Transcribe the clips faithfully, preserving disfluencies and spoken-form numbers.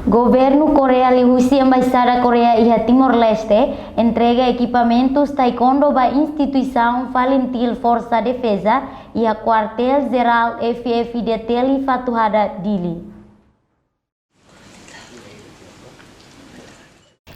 Governu Koreia liuhusi Embaixada Koreia iha Timor-Leste entrega ekipamentus taekwondo ba instituisaun FALINTIL Forsa Defeza iha Kuartél Jerál F F D T L Fatuhada, Dili.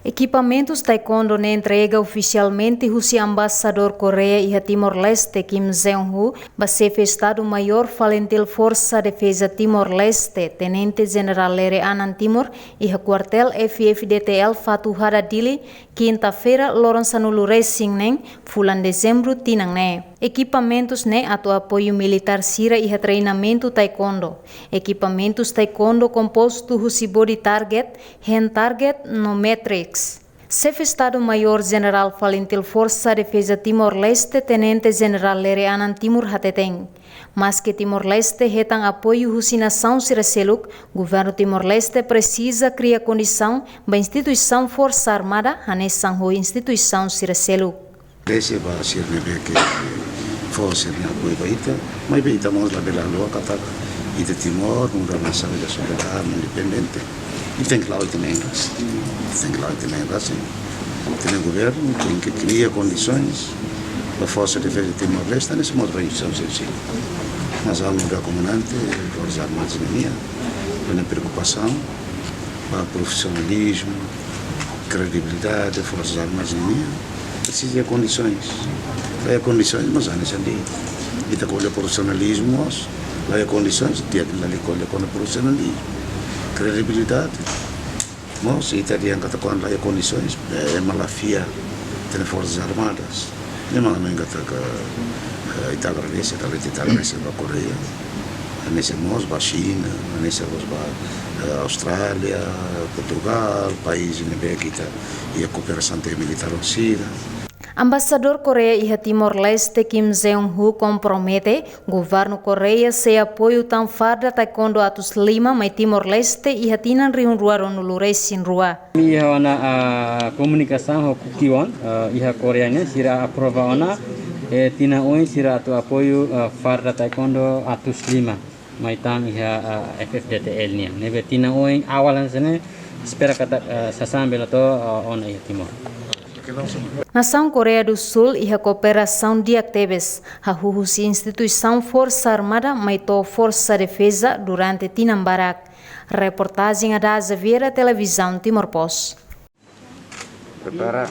Ekipamentus taekwondo ne'e entrega ofisialmente husi Embaixadór Koreia iha Timor-Leste, Kim Zeon-ho, ba Xefe Estadu-Maiór FALINTIL Forsa Defeza Timor-Leste, Tenente Jenerál Lere Anan Timur, iha Kuartél F F D T L Fatuhada, Dili, kinta-feira, loron sanulu-resin-neen, fulan Dezembru, tinan ne'e. Ekipamentus ne'e atu apoiu militár sira iha treinamentu taekwondo. Ekipamentus taekwondo kompostu husi body target, hand target no matrix. Xefe Estadu-Maiór Jenerál FALINTIL Forsa Defeza Timor-Leste, Tenente Jenerál Lere Anan Timur hateten, maske Timor-Leste hetan apoiu husi nasaun sira seluk, Governu Timor-Leste presiza kria kondisaun ba instituisaun Forsa Armada hanesan ho instituisaun sira seluk. Dese ba sira ne'ebé ke fó sira-nia apoiu ba ita, maibé ita mós labele haluha katak ita Timor nu'udar nasaun ida soberanu, independente. Ita tenke la'o ita-nia an rasik. Ita tenke la'o ita-nia an rasik. Ita-nia governu tenke kria kondisoens ba Forsa Defeza Timor-Leste, hanesan mós ba instituisaun sira seluk. Mas ami nu'udar komandante Forsa Armada sira-nian, ami-nia preokupasaun ba profisionalizmu, kredibilidade Forsa Armada nian, presiza kondisoens. Laiha kondisoens, mas hanesan de'it. Ita ko'alia profisionalizmu mós, laiha kondisoens, di'ak, ita labele ko'alia kona-ba profisionalizmu. Kredibilidade mós, ita dehan katak kuandu laiha kondisoens, eh, ema la fiar ita-nia Forsas Armadas. Ne'e mak ami hakarak, eh, ita agradese, ita agradese ba Koreia. Hanesan mós ba Xina, hanesan mós ba, eh, Austrália, Portugal, país ne'ebé ke ita iha kooperasaun militár ho sira. Embaixadór Koreia iha Timor-Leste, Kim Zeon-ho, kompromete Governu Koreia sei apoiu tan farda taekwondo atus lima mai Timor-Leste iha tinan rihun rua ruanulu-resin-rua. Iha ona, ah, komunikasaun ho Kukkiwon, ah, iha Koreia nian, sira aprova ona, eh, tinan oin sira atu apoiu, ah, farda taekwondo atus lima mai tan iha, ah, F F D T L nian. Ne'ebé tinan oin awal hanesan ne'e, espera katak, ah, sasán bele to'o, ah, ona iha Timor. Nasaun Koreia do Sul iha kooperasaun di'ak tebes, hahú husi instituisaun Forsa Armada mai to'o Forsa Defeza durante tinan barak. Reportajen Ada Xaviera, Televizaun Timor Post. Prepara.